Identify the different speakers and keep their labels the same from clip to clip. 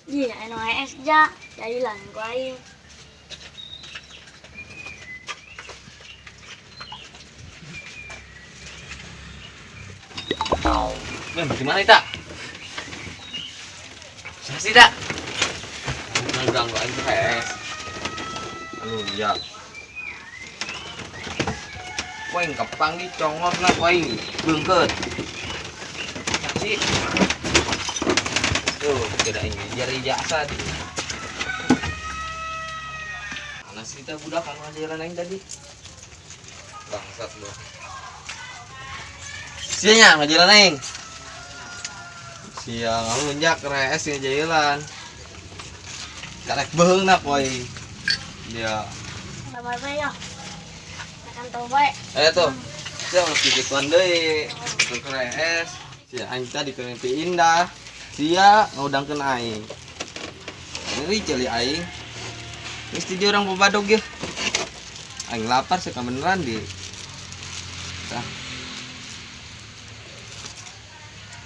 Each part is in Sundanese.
Speaker 1: Iya, NOS ja, jailan ku aing.
Speaker 2: Bang, gimana ita? Siapa sih, tak? Ganggu aing PS. Aduh, ya. Ku aing kapanggih congor na ku aing beungkeut. Saksi. Tuh, tidak ini jari jasa di. Mana sih kita budak anu ngajaran aing tadi? Bangsat lu. Sia nya ngajaran aing. Sia ngalunjak rees ngajailan. Karek beheung na ku aing. Dia.
Speaker 1: Sabar bae yo. Makan tau bae.
Speaker 2: Ayo tuh. Sia ulah kikituan deui. Tuh rees. Sia aing tadi ke mimpi indah. Sia ngudangkeun aing. Ngeri ceuli aing. Mesti dia orang bobadog ya. Aing lapar sih beneran di. Tah.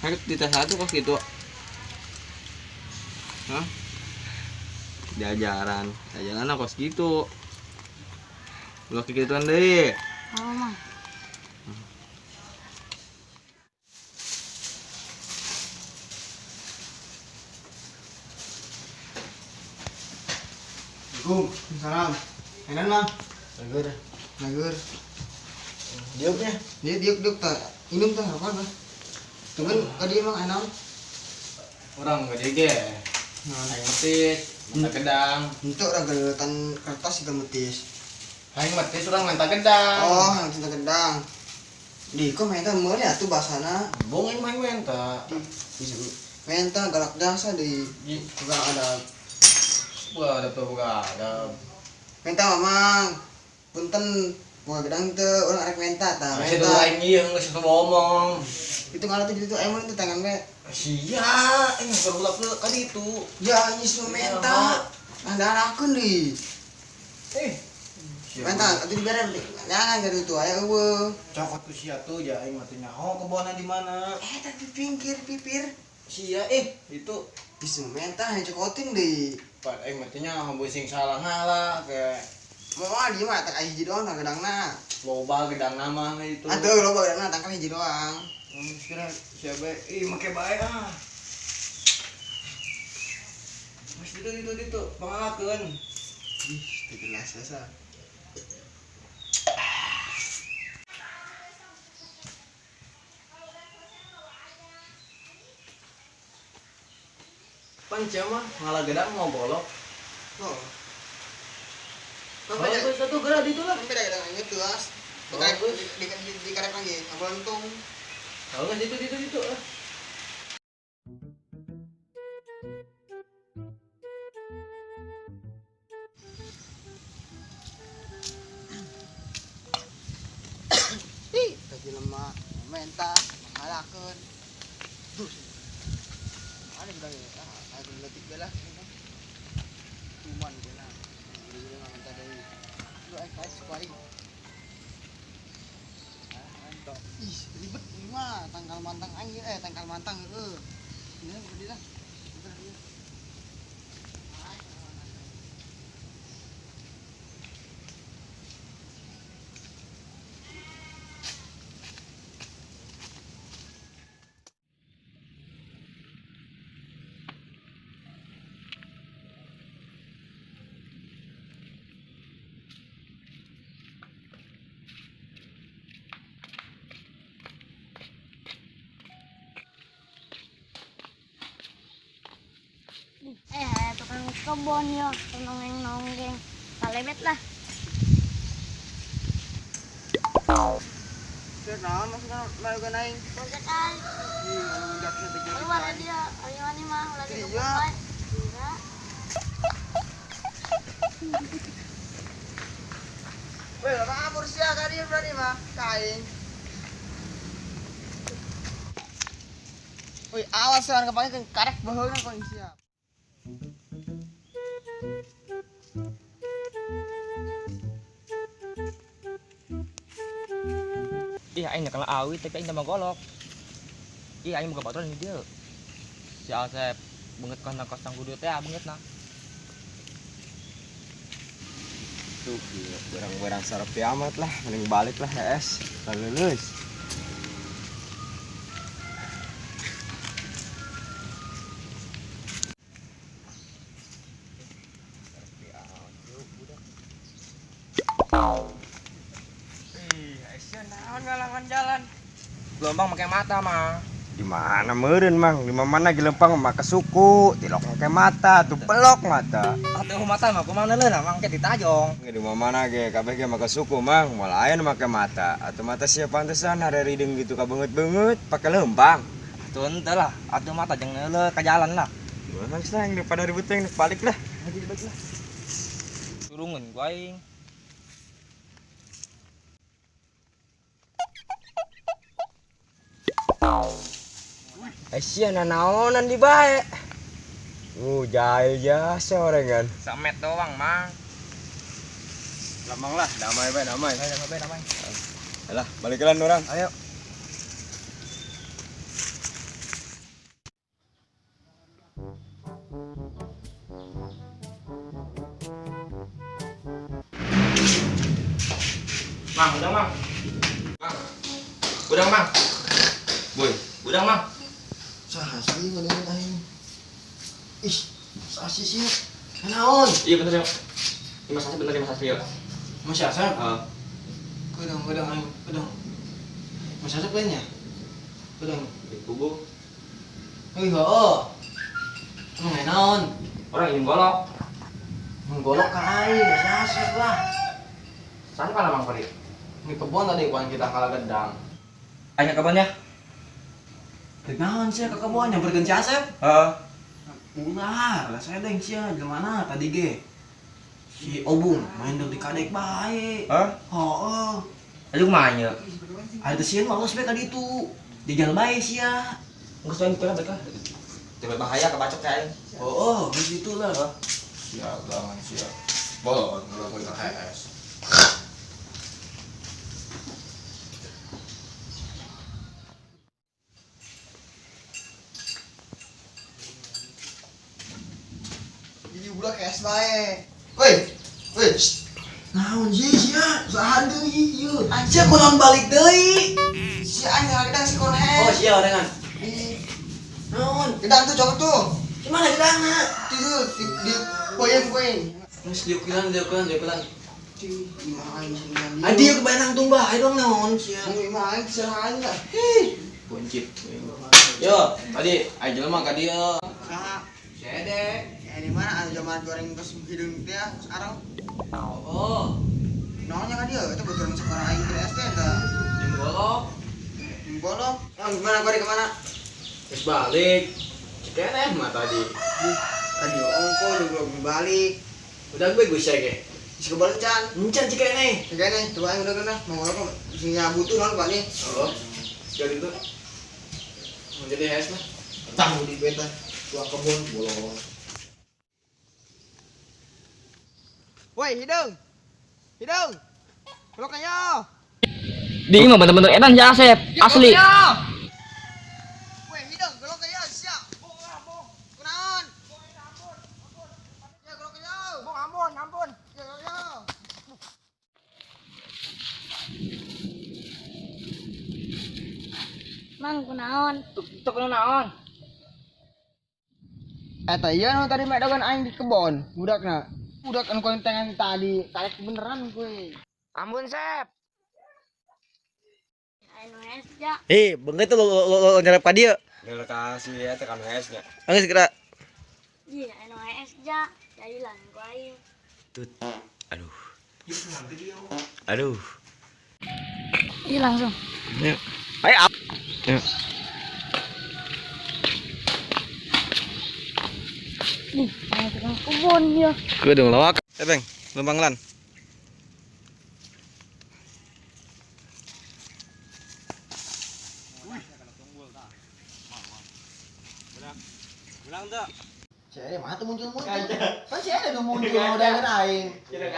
Speaker 2: Harus dites satu kok gitu. Hah? Diajaran. Diajaran kos gitu. Ulah kikituan deui.
Speaker 1: Oh, mah.
Speaker 3: Salam. Enak mah. Nagur. Nagur. Diuknya. Dia diuk diuk tak. Minum tah apa apa. Tunggu tadi emang enak.
Speaker 4: Orang gak ge. Aing metis, minta gedang.
Speaker 3: Untuk orang kelihatan kertas itu metis.
Speaker 4: Aing metis orang minta gedang.
Speaker 3: Oh, minta gedang. Di kok minta meuli atuh basana.
Speaker 4: Bong aing mah minta.
Speaker 3: Bisa minta galak jasa di juga ada.
Speaker 4: Wah, ada tuh buka, ada.
Speaker 3: Minta mamang, punten, buka gedang tuh, orang arek minta, tah.
Speaker 4: Masih tuh aing ieu geus ngomong.
Speaker 3: Itu ngalah tuh itu aing itu tangan we.
Speaker 4: Sia, aing baru ke ka ditu.
Speaker 3: Ya, nyis nu minta. Andarakeun deui.
Speaker 4: Eh,
Speaker 3: minta atuh dibere jangan ka ditu aya eueuh.
Speaker 4: Cokot tuh sia tuh ya aing mah teu nyaho kebonna di mana.
Speaker 3: Eh, tapi pinggir pipir.
Speaker 4: Sia itu
Speaker 3: bisa minta yang cokotin deui.
Speaker 4: Pak aing mah teu nyaho sing salah ngalah ke
Speaker 3: mau dia mah tak hiji doang tang gedangna.
Speaker 4: Loba gedangna mah itu.
Speaker 3: Atuh loba gedangna tangkal hiji doang.
Speaker 4: Kira siapa ih make bae ah. Mas ditu pangalakeun.
Speaker 3: Ih, teu jelas asa.
Speaker 4: Pan sia mah ngalah gedang mau golok.
Speaker 3: Oh.
Speaker 4: Oh, satu gerak di itulah.
Speaker 3: Beda gedang aing tuas. Di karek lagi, ngabolontung.
Speaker 4: Tahu enggak situ ah.
Speaker 3: Ih, tadi lemah, menta, mengalahkan. Duh. Ada gedang ya? Ah, ada letik belah. Cuman belah. Gede-gede mah minta deui. Lu aing kayak suka aing. Ih, ribet ini mah tangkal mantang aing tangkal mantang heeh. Ini gede lah. Bentar dia.
Speaker 1: Tukang kebon yo, nonggeng nonggeng, kalebet lah.
Speaker 3: Sir, naon maksudna malukan aing?
Speaker 1: Bojak ay.
Speaker 3: Ih, ngalunjak sia teh.
Speaker 1: Keluar dia, ayo ani mah ulah di kebon bae. Tidak.
Speaker 3: Weh, kabur sia ka dieu berani mah, ka aing. Woi, awas sekarang kepake karek baheuna kau siap.
Speaker 4: Ih, aing nyekel awi tapi aing tambah golok. Ih, aing boga baturan di dieu. Si Asep beungeut kana kosong kudu teh beungeutna.
Speaker 2: Tuh, barang-barang sarepi amat lah, mending balik lah HS. Lulus.
Speaker 4: Ngalangan jalan. Gelombang make mata mah.
Speaker 2: Di mana meureun mang? Di mana gelempang make suku, tilok make mata, tuh pelok mata.
Speaker 4: Atuh mata mah kumaha leuleuh mang ke ditajong.
Speaker 2: Di mana ge kabeh ge make suku mang, moal aya nu make mata. Atuh mata sia pantesan harerideng gitu ka beungeut-beungeut pake lempang.
Speaker 4: Atuh henteu lah, atuh mata jeung leuleuh ka jalan lah.
Speaker 2: Geus lah daripada ribut teh balik lah.
Speaker 4: Balik lah. Turungeun ku aing.
Speaker 2: Sia nanaonan di bae. Jahil jasa orengan.
Speaker 4: Samet doang, Mang.
Speaker 2: Lamang lah, damai bae, damai.
Speaker 4: Ayo, damai bae, damai.
Speaker 2: Alah, balikelan orang.
Speaker 4: Ayo. Mang, udang, Mang. Mang. Udang, Mang. Boy, udang, Mang.
Speaker 3: Saha sih ngeuleun aing? Ih, saha sih sia? Naon?
Speaker 4: Iya bener ya. Mas Asep bener ya Mas Asep ya.
Speaker 3: Mas Asep?
Speaker 4: Heeh.
Speaker 3: Kedang kedang aing, kedang. Mas Asep lain ya? Kedang.
Speaker 4: Di kubu.
Speaker 3: Euy heuh. Emang naon?
Speaker 4: Orang ingin golok.
Speaker 3: Menggolok ka aing, Mas Asep lah.
Speaker 4: Sana kana Mang Farid?
Speaker 3: Di kebon tadi kawan kita kalah gedang.
Speaker 4: Aing ke kebonnya.
Speaker 3: Naon sia ka kebon nyamperkeun si Asep?
Speaker 4: Heeh.
Speaker 3: Ulah, lah saya deng sia jelema tadi ge. Si Obung main di kadek bae.
Speaker 4: Hah?
Speaker 3: Heeh.
Speaker 4: Aduh kumaha nya?
Speaker 3: Aya teh sieun lolos bae ka ditu. Jajal bae sia.
Speaker 4: Geus lain kitu lah bae. Tiba bahaya kebacok teh aing.
Speaker 3: Heeh, geus ditu lah.
Speaker 2: Sia banget sia. Bolon bolon ka HS.
Speaker 3: Budak es bae. Woi. Woi. Naon sih sia? Saha deui ieu? Sia kunaon balik deui? Sia aing ngagedang si kon he.
Speaker 4: Oh, sia orengan.
Speaker 3: Ih,
Speaker 4: Naon?
Speaker 3: gedang tuh cokot tuh.
Speaker 4: Gimana gedangna?
Speaker 3: Itu di poin-poin.
Speaker 4: Geus diukilan, diukilan, diukilan.
Speaker 3: Di imah aing sini.
Speaker 4: Adi yeuh kebayang tumbah, ayo dong naon sia.
Speaker 3: Imah aing serah aing lah.
Speaker 4: Hih, buncit. Yo, tadi aing jelema ka dieu.
Speaker 3: Saha?
Speaker 4: Sede.
Speaker 3: Di mana anu zaman goreng geus hideung teh sekarang.
Speaker 4: Oh.
Speaker 3: Naonnya ka dieu? Itu baturan sekolah aing di SD eta.
Speaker 4: Jeung golok.
Speaker 3: Jeung golok. Ah, gimana goreng kemana?
Speaker 4: Geus balik. Cikeneh mah tadi.
Speaker 3: Tadi ongko jeung belum balik.
Speaker 4: Udah gue gue ge.
Speaker 3: Geus kebalik can.
Speaker 4: Encan cikeneh.
Speaker 3: Cikeneh, coba aing udah kena mau golok sing butuh naon Pak nih.
Speaker 4: Oh. Sekali itu. Mau jadi HS lah.
Speaker 3: Tang di beta. Tuang kebun bolong. Woi, hidung. Hidung. Peluk ayo.
Speaker 4: Di mah bener-bener edan si Asep, asli.
Speaker 3: Woi, hidung, peluk ayo, siap. Kunaon? Ya, peluk ayo.
Speaker 4: Bung, ampun, ampun.
Speaker 3: Ya, peluk ayo.
Speaker 1: Mang kunaon?
Speaker 4: Tuh kunaon?
Speaker 3: Eta ieu nu tadi medogan aing di kebon, budakna. Budak anu kontengan tadi, tarik beneran gue.
Speaker 4: Ampun, Sep.
Speaker 1: Anu es ja.
Speaker 4: Eh, beungeut tuh lo nyerep ka dieu.
Speaker 2: Geus kasih ya tekan HS nya.
Speaker 4: Geus geura.
Speaker 1: Ih, anu es ja. Jailan ku aing.
Speaker 2: Tut. Aduh. Aduh.
Speaker 1: Ih, langsung.
Speaker 2: Ya. Ayo up. Ya.
Speaker 1: Nih, ada tukang kebun ya.
Speaker 2: Kedung lawak. Eh, Beng, lembang lan. Menang tuh.
Speaker 3: Si Ede mah tuh muncul-muncul. Kan si Ede nu muncul udah aing. Iya,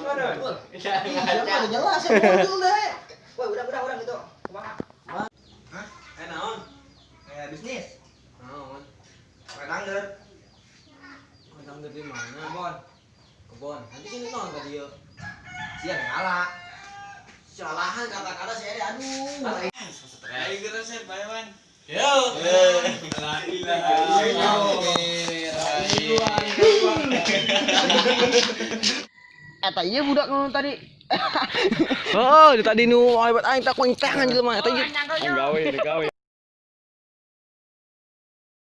Speaker 3: udah jelas ya muncul deh.
Speaker 4: Woi, udah gitu. Kumaha?
Speaker 2: Hah? Eh naon?
Speaker 4: Kayak bisnis.
Speaker 2: Naon?
Speaker 4: Kayak angger.
Speaker 2: Kentang di mana? Kebon. Kebon. Nanti sini naon ka dieu?
Speaker 4: Sia ngalah. Salahan kata-kata si Ede aduh.
Speaker 2: Ayo geus resep bae wan. Yo. La ilaha
Speaker 3: Eta ieu budak nu tadi.
Speaker 2: Oh, di tadi nu hebat aing tak kuing tangan jelema eta ieu.
Speaker 4: Gawe, gawe.